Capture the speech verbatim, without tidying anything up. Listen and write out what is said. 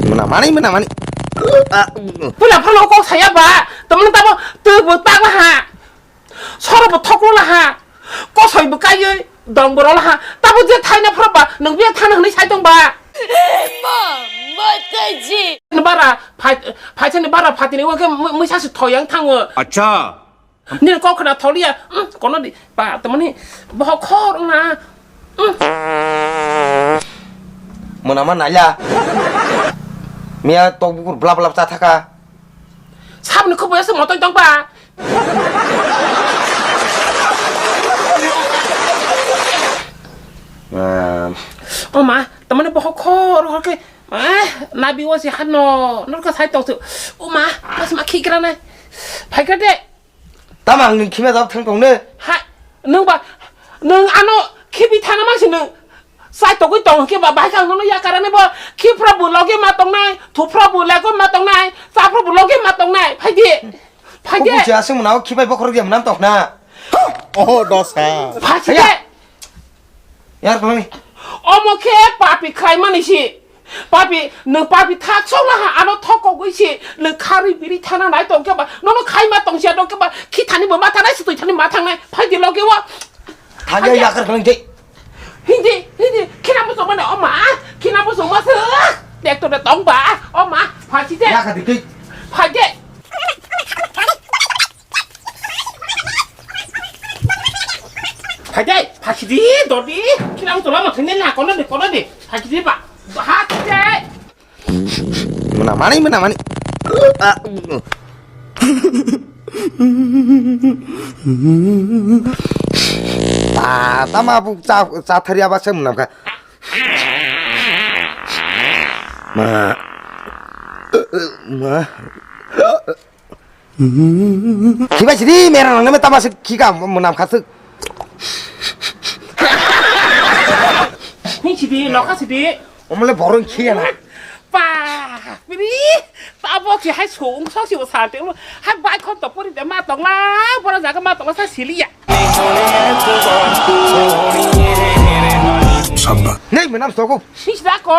Mwnamani, mwnamani. Pula phano kok saya ba. Temen tabo tebo tagla ha. Soro bo thoklo la ha. Kosoi bo kaiye dong bo rol ha. Tabo je thaina phro ba. Nang biya thana hwnwi sai tong ba. Mom, what the G? Bara phai, phai chani bara phatini wake mui, mui sasi thoyang thango. Acha. Nini kok khna tholiya, mm, kono di, ba, tamani, bohok khor na, mm. Mwnama naila. Miya tok bukur bla bla cha thaka. Sabni khubo ese motoi tong ba. Ah. O ma, tamani bohok khor khor ke, eh, nabi wasi hano, norka sai tong su. O ma, mas ma khigra nai. Phai kra de. Tamo ang nwng khima jab thang tong ne? Ha, nwng ba, nwng ano khibi thana mangsi nwng. Sai togwi tong khe ba, bahai khe ang nono yakarani bo khiphra bo loge ma tongnai, thuphra bo lego ma tongnai, chaphra bo loge ma tongnai. Phai di. Phai di. Kuku sia sung mwnao khibai bokhorok ya mwnam tokna. Oh, dosa. Phai si de. Yar kwlangni. Omo khe papi khlaimani si. Papi, nwng papi thak sokla ha, ano thok kogwi si, nwng kharwi biri thana nai tong khe ba, nono khaima tong sia dong khe ba, khi thani bo ma thanai, sutwi thani ma thangnai, phai di loge o. Thangya yakar kwlang de. Hindi, hindi, khina bo sokma na, o ma, khina bo sokma se, tek to de tong ba, o ma, phai si de. Yakar de kei. Phai de. Haidai, phakidi, dodi, kinang tola ma thangni na kono de, kono de. Phakidi ba, phakidi. Mwnamani, mwnamani. Ah, tama bu cha, cha thari aba se mwnam kha. Ma. Ma. Khibai sidi, merang nang neme tama se khika mwnam khasuk. Hi sidi, nokha sidi. Omle borong khiya na. Pa, biri, tabo si hai song, so si sa te, hai bai khon to pori de ma tong la, bora jaga ma tong la sa siliya. Sabba. Nei mwnam soko. Hi sida ko.